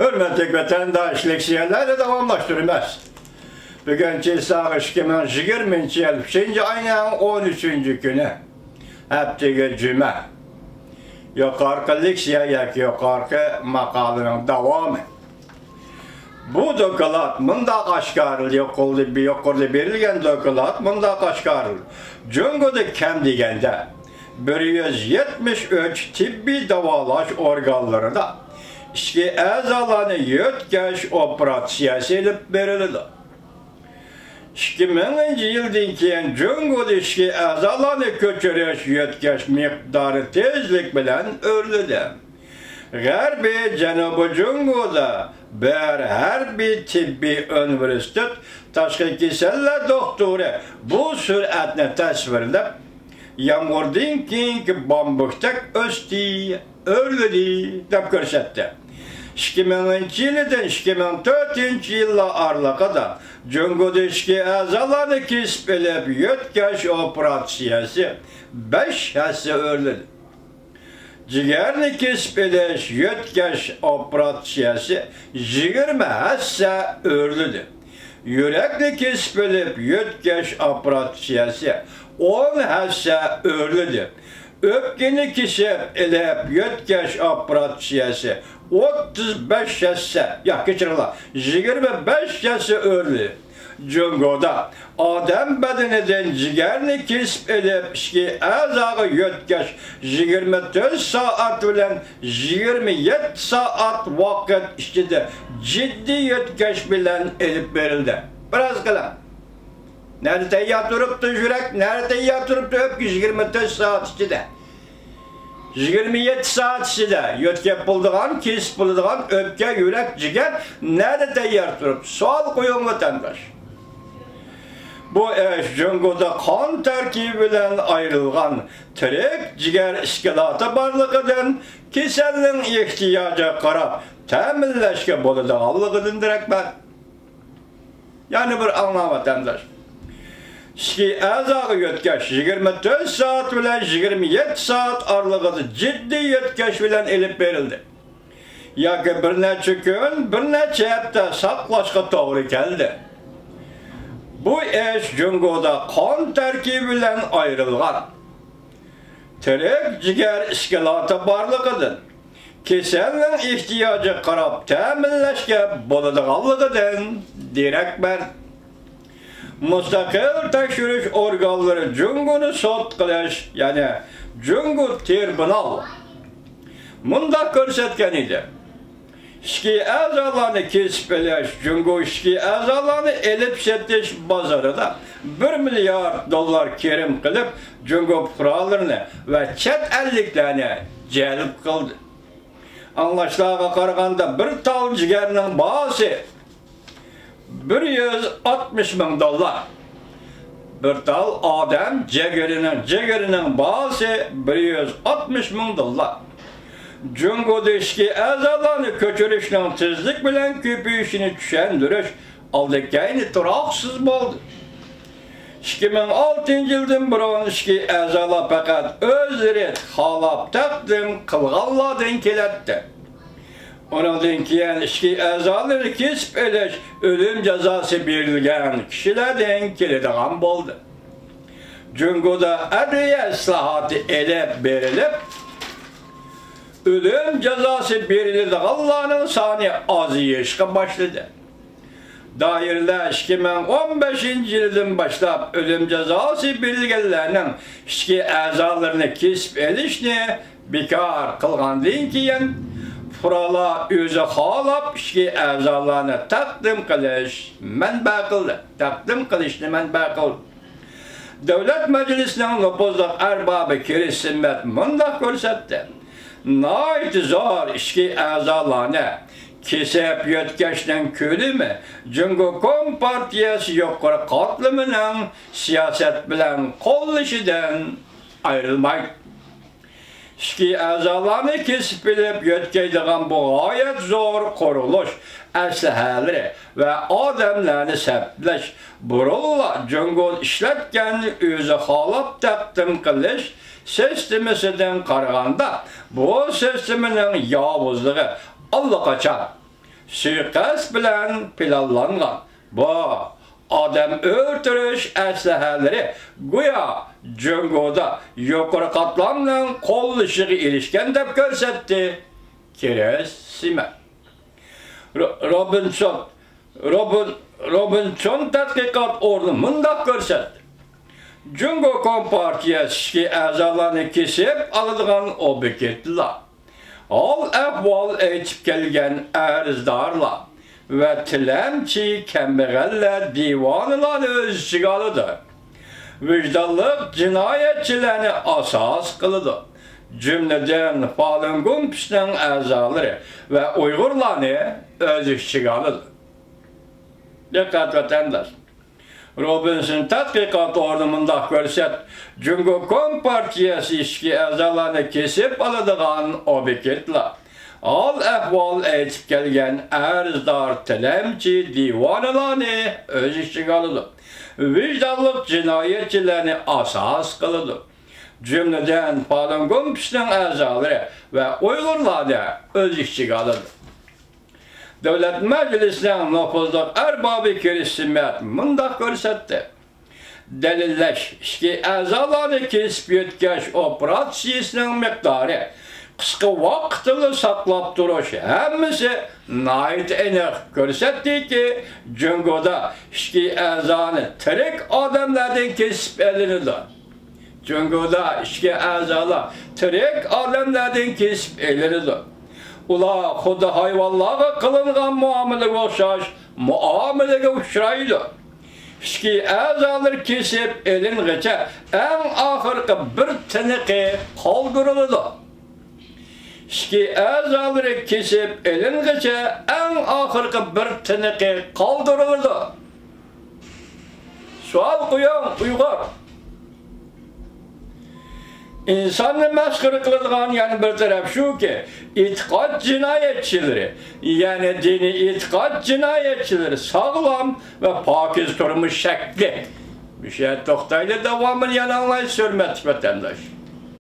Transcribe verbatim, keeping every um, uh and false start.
ھۆرمەتلىك ۋەتەنداش، لېكسىيەلەرنى داۋاملاشتۇرىمىز. بۈگۈن چېساغ ئىككى مىڭ يىگىرمىنچى يىل ئۈچىنچى ئاينىڭ ئون ئۈچىنچى كۈنى، ھەپتىگە جۈمە. يۇقىرىقى لېكسىيە ياكى يۇقىرىقى ماقالىنىڭ داۋامى. بۇ دوكلات مۇنداق ئاشكارىلىدى، يۇقىرىدا، يۇقىرىدا بېرىلگەن دوكلات مۇنداق ئاشكارىلىدى. جۇڭگودا كەم دېگەندە بىر يۈز يەتمىش ئۈچ تېببىي داۋالاش ئورگانلىرىدا ئىچكى ئەزالارنى يۆتكەش ئوپېراتسىيەسى ئېلىپ بېرىلىدۇ. ئىككى مىڭىنچى يىلدىن كېيىن جۇڭگودا ئىچكى ئەزالارنى كۆچۈرۈش، يۆتكەش مىقدارى تېزلىك بىلەن ئۆرلىدى. غەربىي جەنۇبىي جۇڭگودا بىر ھەربىي تېببىي ئۇنىۋېرسىتېت تاشقى كېسەللەر دوختۇرى بۇ سۈرئەتنى تەسۋىرلەپ، يامغۇردىن كېيىنكى بامبۇكتەك ئۆستى، ئۆرلىدى، دەپ كۆرسەتتى. ئىككى مىڭىنچى يىلىدىن ئىككى مىڭ تۆتىنچى يىللار ئارىلىقىدا جۇڭگودا ئىچكى ئەزالارنى كېسىپ ئېلىپ يۆتكەش ئوپېراتسىيەسى بەش ھەسسە ئۆرلىدى. جىگەرنى كېسىپ ئېلىش، يۆتكەش ئوپېراتسىيەسى يىگىرمە ھەسسە ئۆرلىدى. يۈرەكنى كېسىپ ئېلىپ يۆتكەش ئوپېراتسىيەسى ئون ھەسسە ئۆرلىدى. ئۆپكىنى كېسىپ ئېلىپ يۆتكەش ئوپېراتسىيەسى ئوتتۇز بەش ھەسسە، ياق، كەچۈرۈڭلار، يىگىرمە بەش ھەسسە ئۆرلىدى. جۇڭگودا ئادەم بەدىنىدىن جىگەرنى كېسىپ ئېلىپ ئىچكى ئەزاغا يۆتكەش يىگىرمە تۆت سائەت بىلەن يىگىرمە يەتتە سائەت ۋاقىت ئىچىدە جىددىي يۆتكەش بىلەن ئېلىپ بېرىلدى. پەرەز قىلىڭ. نەدە تەييار تۇرۇپتۇ يۈرەك، نەدە تەييار تۇرۇپتۇ ئۆپكە يىگىرمە تۆت سائەت ئىچىدە؟ يىگىرمە يەتتە سائەت ئىچىدە يۆتكەپ بولىدىغان، كېسىپ بولىدىغان ئۆپكە، يۈرەك، جىگەر نەدە تەييار تۇرۇپتۇ؟ سوئال قويۇڭ، ۋەتەنداش. بۇ ئىش جۇڭگودا قان تەركىبى بىلەن ئايرىلغان تىرىك جىگەر ئىسكىلاتى بارلىقىدىن، كېسەلنىڭ ئېھتىياجىغا قاراپ تەمىنلەشكە بولىدىغانلىقىدىن دېرەك بار. يەنە بىر ئاڭلاڭ، ۋەتەنداش. ئىچكى ئەزاغا يۆتكەش يىگىرمە تۆت سائەت بىلەن يىگىرمە يەتتە سائەت ئارىلىقىدا جىددىي يۆتكەش بىلەن ئېلىپ بېرىلدى. ياكى بىر نەچچە كۈن، بىر نەچچە ھەپتە ساقلاشقا توغرا كەلدى. بۇ ئىش جۇڭگودا قان تەركىبى بىلەن ئايرىلغان تىرىك جىگەر ئىسكىلاتى بارلىقىدىن، كېسەلنىڭ ئېھتىياجىغا قاراپ تەمىنلەشكە بولىدىغانلىقىدىن دېرەك بەردى. مۇستەقىل تەكشۈرۈش ئورگانلىرى جۇڭگونى سوت قىلىش، يەنى جۇڭگو تىرىبۇنال مۇنداق كۆرسەتكەن ئىدى. ئىچكى ئەزالارنى كېسىپ ئېلىش، جۇڭگو ئىچكى ئەزالارنى ئېلىپ سېتىش بازىرىدا بىر مىليارد دوللار كىرىم قىلىپ، جۇڭگو پۇقرالىرىنى ۋە چەت ئەللىكلەرنى جەلپ قىلدى. ئاڭلاشلارغا قارىغاندا، بىر تال جىگەرنىڭ باھاسى بىر يۈز ئاتمىش مىڭ دوللار. بىر تال ئادەم جىگىرىنىڭ، جىگىرىنىڭ باھاسى بىر يۈز ئاتمىش مىڭ دوللار. جۇڭگودا ئىچكى ئەزالارنى كۆچۈرۈشنىڭ تېزلىك بىلەن كۆپىيىشىنى چۈشەندۈرۈش ئالدى كەينى تۇراقسىز بولدى. ئىككى مىڭ ئالتىنچى يىلدىن بۇرۇن ئىچكى ئەزالار پەقەت ئۆزلىرى خالاپ تەقدىم قىلغانلاردىن كېلەتتى. ئۇنىڭدىن كېيىن ئىچكى ئەزالىرى كېسىپ ئېلىش ئۆلۈم جازاسى بېرىلگەن كىشىلەردىن كېلىدىغان بولدى. جۇڭگودا ئەدلىيە ئىسلاھاتى ئېلىپ بېرىلىپ، ئۆلۈم جازاسى بېرىلىدىغانلارنىڭ سانى ئازىيىشقا باشلىدى. دائىرىلەر ئىككى مىڭ ئون بەشىنچى يىلدىن باشلاپ ئۆلۈم جازاسى بېرىلگەنلەرنىڭ ئىچكى ئەزالىرىنى كېسىپ ئېلىشنى بىكار قىلغاندىن كېيىن، پۇقرالار ئۆزى خالاپ ئىچكى ئەزالارنى تەقدىم قىلىش مەنبە قىلدى، تەقدىم قىلىشنى مەنبە قىلدى. دۆلەت مەجلىسىنىڭ نوپۇزلۇق ئەربابى كىرىس سىممەت مۇنداق كۆرسەتتى: ناھايىتى زور ئىچكى ئەزالارنى كېسىپ يۆتكەشنىڭ كۆلىمى جۇڭگو كومپارتىيەسى يۇقىرى قاتلىمىنىڭ سىياسەت بىلەن قوللىشىدىن ئايرىلمايدۇ. ئىچكى ئەزالارنى كېسىپ ئېلىپ يۆتكەيدىغان بۇ غايەت زور قۇرۇلۇش ئەسلىھەلىرى ۋە ئادەملەرنى سەپلەش بۇرۇنلا جۇڭگو ئىشلەتكەن ئۆزى خالاپ تەقدىم قىلىش سىستېمىسىدىن قارىغاندا، بۇ سىستېمىنىڭ ياۋۇزلۇقى ئاللىقاچان سۇيىقەست بىلەن پىلانلانغان بۇ ئادەم ئۆلتۈرۈش ئەسلىھەلىرى گويا جۇڭگودا يۇقىرى قاتلامنىڭ قوللىشىغا ئېرىشكەن دەپ كۆرسەتتى كىرىس سىمەن. رو-، روبىنسون، روبىن-، روبىنسون تەتقىقات ئورنى مۇنداق كۆرسەتتى: جۇڭگو كومپارتىيەسى ئىچكى ئەزالارنى كېسىپ ئالىدىغان ئوبيېكتلار، ھال-ئەھۋال ئېيتىپ كەلگەن ئەرزدارلار ۋە تىلەمچى كەمبەغەللەر دىۋانىلارنى ئۆز ئىچىگە ئالىدۇ. ۋىجدانلىق جىنايەتچىلەرنى ئاساس قىلىدۇ. جۈملىدىن، فالۇنگونپىسنىڭ ئەزالىرى ۋە ئۇيغۇرلارنى ئۆز ئىچىگە ئالىدۇ. دىققەت، ۋەتەنداش! روبىنسون تەتقىقات ئورنى مۇنداق كۆرسەت، جۇڭگو كومپارتىيەسى ئىچكى ئەزالارنى كېسىپ ئالىدىغان ئوبيېكتلار، ھال-ئەھۋال ئېيتىپ كەلگەن ئەرزدار تىلەمچى دىۋانىلارنى ئۆز ئىچىگە ئالىدۇ. ۋىجدانلىق جىنايەتچىلەرنى ئاساس قىلىدۇ. جۈملىدىن، فالۇنگونپىسنىڭ ئەزالىرى ۋە ئۇيغۇرلارنى ئۆز ئىچىگە ئالىدۇ. دۆلەت مەجلىسىنىڭ نوپۇزلۇق ئەربابى كىرىس سىمەت مۇنداق كۆرسەتتى: دەلىللەش، ئىچكى ئەزالارنى كېسىپ يۆتكەش ئوپېراتسىيىسىنىڭ مىقدارى، قىسقا ۋاقىتلا ساقلاپ تۇرۇش، ھەممىسى ناھايىتى ئېنىق كۆرسەتتىكى، جۇڭگودا ئىچكى ئەزانى تىرىك ئادەملەردىن كېسىپ ئېلىنىدۇ. جۇڭگودا ئىچكى ئەزالار تىرىك ئادەملەردىن كېسىپ ئېلىنىدۇ. ئۇلار خۇددى ھايۋانلارغا قىلىنغان مۇئامىلىگە ئوخشاش مۇئامىلىگە ئۇچرايدۇ. ئىچكى ئەزالىرى كېسىپ ئېلىنغىچە ئەڭ ئاخىرقى بىر تىنىقى قالدۇرۇلىدۇ. ئىچكى ئەزالىرى كېسىپ ئېلىنغىچە ئەڭ ئاخىرقى بىر تىنىقى قالدۇرۇلىدۇ. سوئال قويۇڭ، ئۇيغۇر! ئىنساننى مەسخىرە قىلىدىغان يەنە بىر تەرەپ شۇكى، ئېتىقاد جىنايەتچىلىرى، يەنى دىنىي ئېتىقاد جىنايەتچىلىرى ساغلام ۋە پاكىز تۇرمۇش شەكلى. مۇشۇ يەردە توختايلى، داۋامىنى يەنە ئاڭلايسىز، ھۆرمەتلىك ۋەتەنداش.